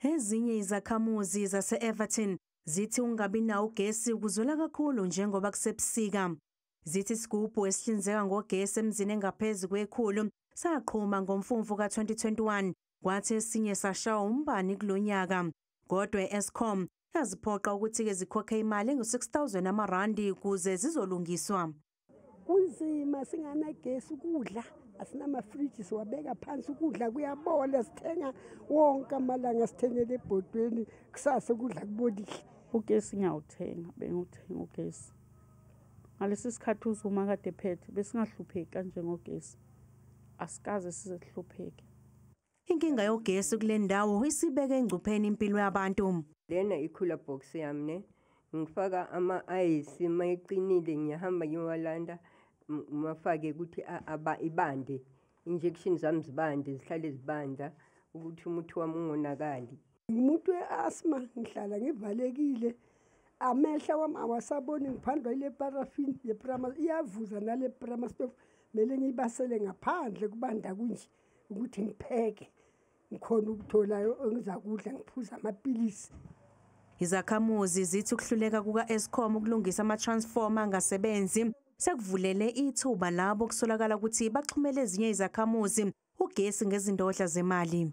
Ezinye izakhamuzi zase-Evaton zithi ungabi nawo ugesi kuzwela kakhulu njengoba kusebusika. Zithi isigubhu esihlinzeka ngogesi emzini engaphezu kwe-100 saqhuma ngoMfumfu ka-2021, kwathi esinye sashawa umbani kulo nyaka. Kodwa i-Eskom yaziphoqa ukuthi-ke zikhokhe imali engu-6,000 amarandi ukuze zizolungiswa. Kunzima singanagesi, ukudla asinamafriji, siwabeka phansi, ukudla kuyabola, sithenga wonke amalanga, sithengele ebhodweni, kusasa ukudla kubolile. Ugesi ngiyawuthenga, bengiwuthenga ugesi. Ngalesi sikhathi uZuma kade ephethe besingahlupheki kanje ngogesi, asikaze size sihlupheke. Inkinga yogesi kule ndawo isibeke engcupheni impilo yabantu. Lena i-cooler box yami ne, ngifaka ama-ice mayeqinile, ngiyahamba ngiyowalanda, ngimafake ukuthi ibande, injection zami zibande, zihlale zibanda ukuthi umuthi wami ungonakali. Ngumuntu we-asthma, ngihlala ngivalekile, amehlo wami awasaboni, ngiphandlwa ile parafini yeprama, iyavuza nale prama stove, kumele ngiyibasele ngaphandle kubanda kunje ukuthi ngipheke, ngikhona ukuthola engizakudla, ngiphuza amapilisi. Izakhamuzi zithi ukuhluleka kuka-Eskom ukulungisa ama-transformer angasebenzi sekuvulele ithuba labo kusolakala ukuthi baxhumele ezinye izakhamuzi ugesi ngezindodla zemali.